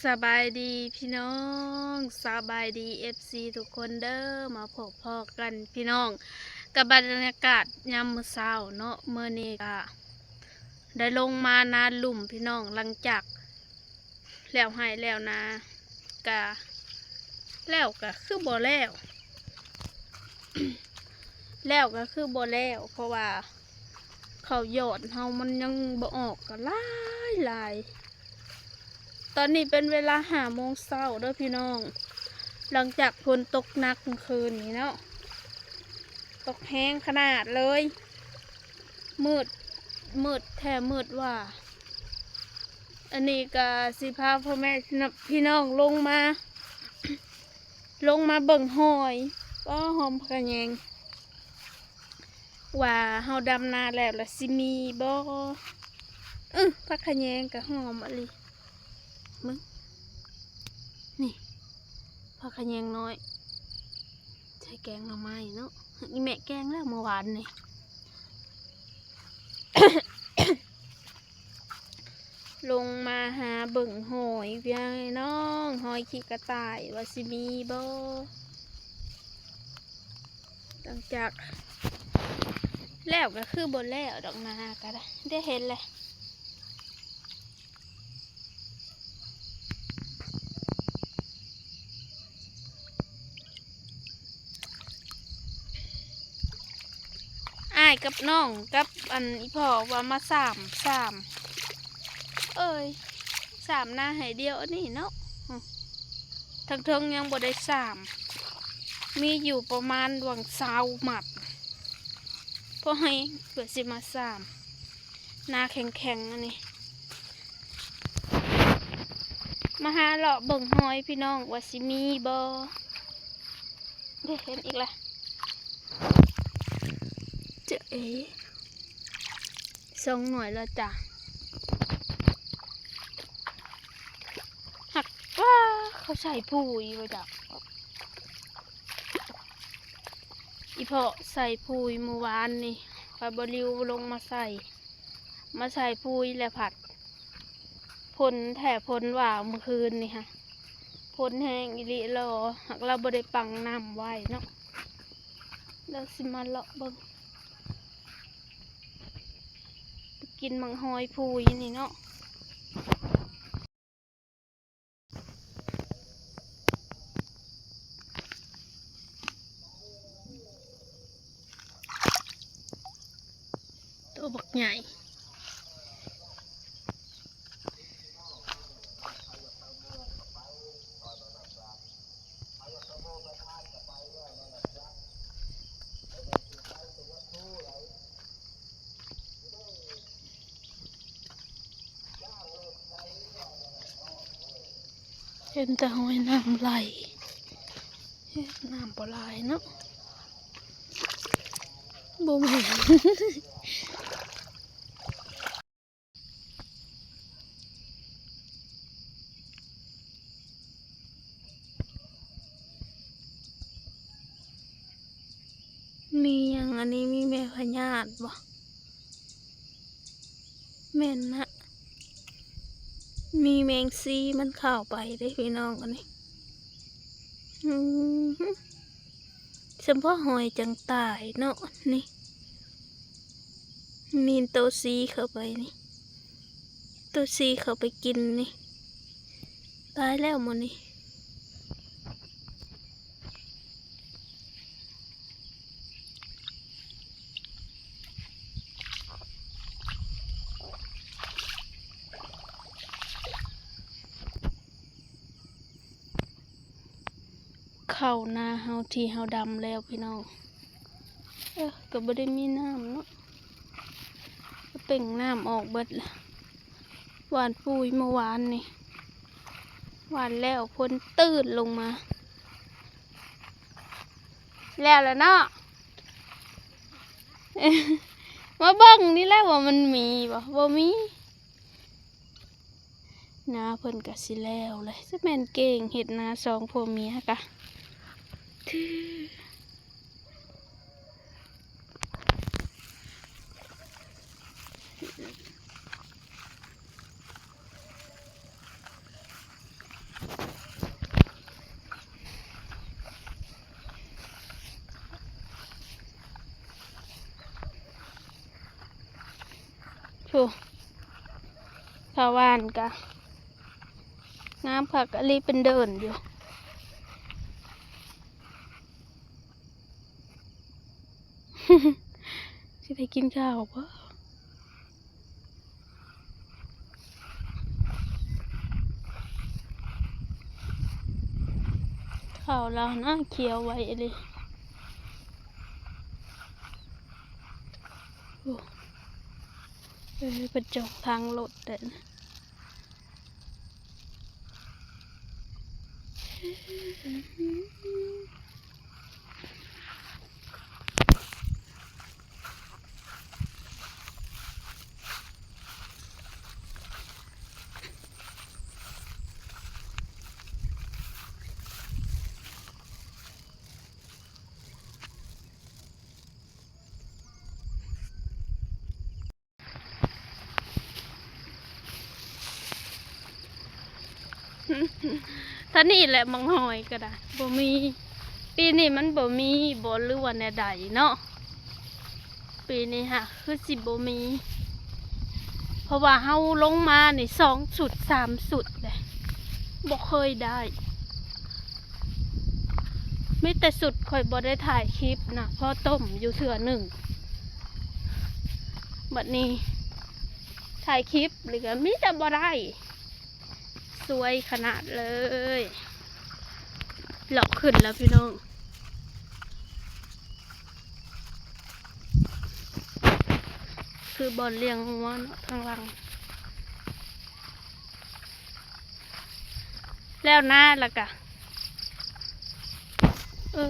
ສະບາຍດີພີ່ນ້ອງ ສະບາຍດີເອັຟຊີທຸກຄົນເດີ ມາພົບພໍ້ກັນພີ່ນ້ອງ ກັບບັນຍາກາດຍາມມື້ເຊົ້າເນາະ. ມື້ນີ້ກະໄດ້ລົງມານາລຸ່ມພີ່ນ້ອງ ຫຼັງຈາກແລ້ວໄຮ່ແລ້ວນາ ກະແລ້ວກະຄືບໍ່ແລ້ວ ແລ້ວກະຄືບໍ່ແລ້ວ ເພາະວ່າເຂົ້າຍອດເຮົາມັນຍັງບໍ່ອອກ ກະຫຼາຍໆ. ຕອນນີ້ເປັນເວລາຫ້າໂມງເຊົ້າເດີພີ່ນ້ອງ ຫຼັງຈາກຝົນຕົກໜັກມື້ຄືນນີ້ເນາະ ຕົກແຮງຂະໜາດເລີຍ ມືດ ມືດແທ້ມືດວ່າ. ອັນນີ້ກະຊິພາພໍ່ແມ່ພີ່ນ້ອງລົງມາ ລົງມາເບິ່ງຫອຍ ປ້າ ຫອມຜັກຂະແຍງ ວ່າເຮົາດຳນາແລ້ວລະຊິມີບໍ່? ອື ຜັກຂະແຍງກະຫອມອີ່ຫຼີ ເບິ່ງ ນີ້ ຜັກຂະແຍງນ້ອຍ ໃສ່ແກງໜໍ່ໄມ້ເນາະ ອີ່ແມ່ແກງແລ້ວມື້ວານນີ້. ລົງມາຫາເບິ່ງຫອຍພີ່ນ້ອງ ຫອຍຂີ້ກະຕ່າຍວ່າຊິມີບໍ່? ຫຼັງຈາກແລ້ວກະຄືບໍ່ແລ້ວດອກ ນາກະໄດ້ ໄດ້ເຫັນແຫຼະ. ອ້າຍກັບນ້ອງກັບອັນອີ່ພໍ່ວ່າມາສາມ ສາມ ເອີຍ ສາມນາໄຮ່ດຽວອັນນີ້ເນາະ ທາງເທິງຍັງບໍ່ໄດ້ສາມ ມີຢູ່ປະມານຫວ່າງຊາວມັດ ພໍແຮງເພື່ອຊິມາສາມ ນາແຂງໆ ອັນນີ້ ມາຫາເລາະເບິ່ງຫອຍພີ່ນ້ອງວ່າຊິມີບໍ່? ເດ້ ເຫັນອີກລະ ເຈາະເອ ສອງໜ່ວຍລະຈ້າ ຫາກວ່າເຂົາໃສ່ປຸ໋ຍບໍ່ຈັກ ອີ່ພໍ່ໃສ່ປຸ໋ຍມື້ວານນີ້ ຂ້ອຍບໍ່ລິວລົງມາໃສ່ ມາໃສ່ປຸ໋ຍແລ້ວພັດ ຝົນແທ້ຝົນວ່າມື້ຄືນນີ້ຫະ ຝົນແຮງອີ່ຫຼີຫຼໍ ຫາກລາວບໍ່ໄດ້ປັງນ້ຳໄວ້ເນາະ. ລາວຊິມາເລາະເບິ່ງ ໄປກິນໝາກຫອຍພຸຍນີ້ເນາະ. ໂຕບັກໃຫຍ່. ເຫັນແຕ່ຮອຍນ້ຳໄຫຼ ເອີ ນ້ຳບໍ່ຫຼາຍເນາະ ບໍ່ແມ່ນ. ມີຫຍັງອັນນີ້? ມີແມ່ພະຍາດບໍ່? ແມ່ນນະ ມີແມງຊີມັນເຂົ້າໄປເດ້ພີ່ນ້ອງ ອັນນີ້ ອືມ. ສຳພໍຫອຍຈັ່ງຕາຍເນາະ ນີ້ ມີໂຕຊີເຂົ້າໄປນີ້ ໂຕຊີເຂົ້າໄປກິນນີ້ ຕາຍແລ້ວໝົດນີ້. ເຂົ້ານາເຮົາທີ່ເຮົາດຳແລ້ວພີ່ນ້ອງ ເອີ ກໍບໍ່ໄດ້ມີນ້ຳເນາະ ກໍເປັ່ງນ້ຳອອກເບິດລະ ຫວ່ານປຸ໋ຍມື້ວານນີ້ ຫວ່ານແລ້ວຝົນຕື້ນລົງມາ ແລ້ວລະເນາະ ມາເບິ່ງນີ້ແຫຼະວ່າມັນມີບໍ່ ບໍ່ມີ. ນາເພິ່ນກະຊິແລ້ວແຫຼະ ຈະແມ່ນເກັ່ງເຮັດນາສອງຜົວເມຍກະ ເ ໂອ້ ຊາວບ້ານກະງາມຄັກອີ່ຫຼີ ເປັນເດີ່ນຢູ່. ຊິໄດ້ກິນເຂົ້າບໍ່? ເຂົ້າລາວນະຂຽວໄວອີ່ຫຼີ. ໂອ້ ເອີ ເພິ່ນຈອງທາງລົດເດ້. ເທົ່ານີ້ແຫຼະ ໝາກຫອຍກໍໄດ້ ບໍ່ມີ. ປີນີ້ມັນບໍ່ມີບໍ່ ຫຼືວ່າແນວໃດເນາະ? ປີນີ້ຫາຄືຊິບໍ່ມີ ເພາະວ່າເຮົາລົງມານີ້ສອງຊຸດສາມຊຸດເດ້ ບໍ່ເຄີຍໄດ້. ມີແຕ່ຊຸດຂ້ອຍບໍ່ໄດ້ຖ່າຍຄລິບນະ ພໍຕົ້ມຢູ່ເທື່ອໜຶ່ງ. ບັດນີ້ຖ່າຍຄລິບ ຫຼືກໍມີແຕ່ບໍ່ໄດ້ ສວຍຂະໜາດເລີຍ. ເລາະຂຶ້ນແລ້ວພີ່ນ້ອງ ຄືບ່ອນລ້ຽງງົວເນາະ ທາງຫຼັງ. ແລ້ວນາລະກະ ເອີ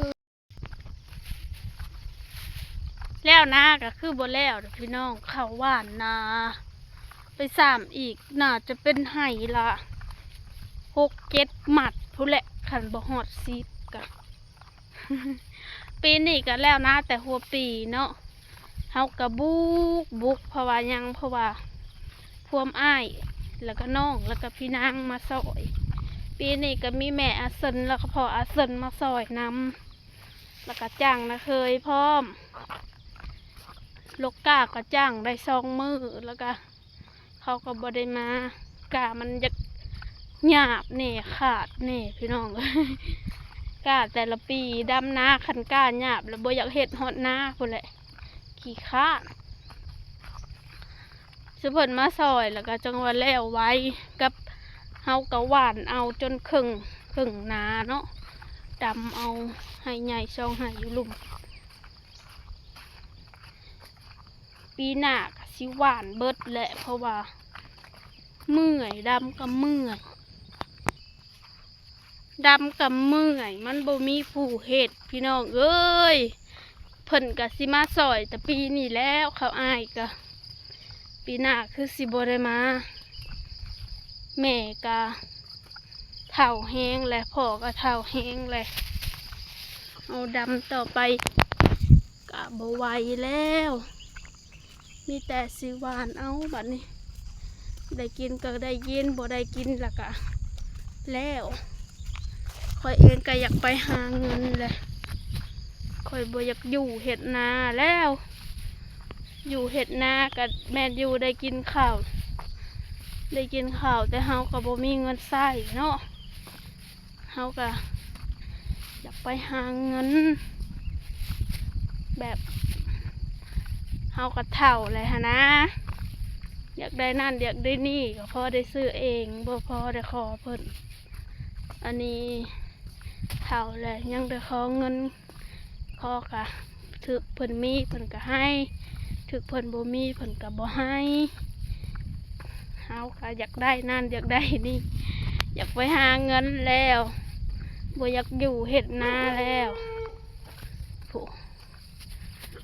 ແລ້ວນາກະຄືບໍ່ແລ້ວເດີ້ພີ່ນ້ອງ ເຂົ້າຫວ່ານນາໄປຊ້ຳອີກ ໜ້າຈະເປັນໄຮ່ລະຫົກເຈັດມັດພຸ້ນແຫຼະ ຄັນບໍ່ຮອດສິບກະ. ປີນີ້ກະແລ້ວນາແຕ່ຫົວປີເນາະ ເຮົາກະບຸກບຸກ ເພາະວ່າຫຍັງ ເພາະວ່າພວມອ້າຍ ແລ້ວກະນ້ອງ ແລ້ວກະພີ່ນາງມາຊ່ອຍ. ປີນີ້ກະມີແມ່ອາເຊິນ ແລ້ວກະພໍ່ອາເຊິນມາຊ່ອຍນຳ ແລ້ວກະຈ້າງນ້າເຂີຍພ້ອມ. ລົກກ້າກະຈ້າງໄດ້ສອງມື້ ແລ້ວກະເຂົາກະບໍ່ໄດ້ມາ. ກ້າມັນຢາກຫຍາບແດ່ ຂາດແດ່ພີ່ນ້ອງເອີຍ. ກ້າແຕ່ລະປີດຳນາ ຄັນກ້າຫຍາບລະບໍ່ຢາກເຮັດຮອດນາພຸ້ນແຫຼະ ຂີ້ຄ້ານ. ຊຸເພິ່ນມາຊ່ອຍແລ້ວກະຈັ່ງວ່າແລ້ວໄວ ກັບເຮົາກະຫວ່ານເອົາຈົນເຄິ່ງ ເຄິ່ງນາເນາະ ດຳເອົາໄຮ່ໃຫຍ່ສອງໄຮ່ຢູ່ລຸ່ມ. ປີໜ້າກະຊິຫວ່ານເບິດແຫຼະ ເພາະວ່າເມື່ອຍ ດຳກະເມື່ອຍ. ດຳກະເມື່ອຍ ມັນບໍ່ມີຜູ້ເຮັດພີ່ນ້ອງເອີຍ. ເພິ່ນກະຊິມາຊ່ອຍແຕ່ປີນີ້ແລ້ວ ເຂົາອ້າຍກະ ປີໜ້າຄືຊິບໍ່ໄດ້ມາ. ແມ່ກະເຖົ້າແຮງແຫຼະ ພໍ່ກະເຖົ້າແຮງແຫຼະ ເອົາດຳຕໍ່ໄປກະບໍ່ໄຫວແລ້ວ. ມີແຕ່ຊິຫວ່ານເອົາບັດນີ້ ໄດ້ກິນກໍໄດ້ກິນ ບໍ່ໄດ້ກິນລະກະແລ້ວ. ຂ້ອຍເອງກໍຢາກໄປຫາເງິນແຫຼະ ຂ້ອຍບໍ່ຢາກຢູ່ເຮັດນາແລ້ວ. ຢູ່ເຮັດນາກໍແມ່ນຢູ່ໄດ້ກິນເຂົ້າ ໄດ້ກິນເຂົ້າ ແຕ່ເຮົາກໍບໍ່ມີເງິນໃຊ້ເນາະ. ເຮົາກະຢາກໄປຫາເງິນ ແບບເຮົາກະເຖົ້າແລ້ວຫັ້ນນາ ຢາກໄດ້ນັ້ນຢາກໄດ້ນີ້ ກໍພໍໄດ້ຊື້ເອງ ບໍ່ພໍໄດ້ຂໍເພິ່ນ. ອັນນີ້ເຖົ້າແລ້ວຍັງໄດ້ຂໍເງິນ ຂໍກະ ຖືກເພິ່ນມີເພິ່ນກະໃຫ້ ຖືກເພິ່ນບໍ່ມີເພິ່ນກະບໍ່ໃຫ້. ເຮົາກະຢາກໄດ້ນັ້ນຢາກໄດ້ນີ້ ຢາກໄປຫາເງິນແລ້ວ ບໍ່ຢາກຢູ່ເຮັດນາແລ້ວ. ໂອ້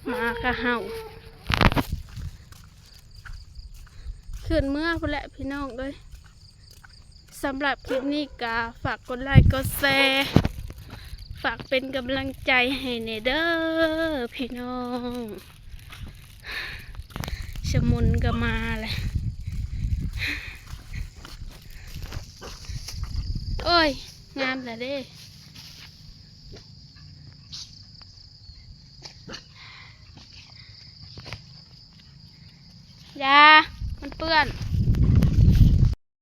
ໝາກະເຫົ່າ ຂຶ້ນເມືອພຸ້ນແຫຼະພີ່ນ້ອງເອີຍ. ສຳລັບຄລິບນີ້ກະຝາກກົດໄລກົດແຊ ຝາກເປັນກຳລັງໃຈໃຫ້ແດ່ເດີພີ່ນ້ອງ. ສະໝຸນກໍມາແຫຼະ ໂອ້ຍ ງາມແຫຼະເດ້. ຢ່າ ມັ ເປື້ອນ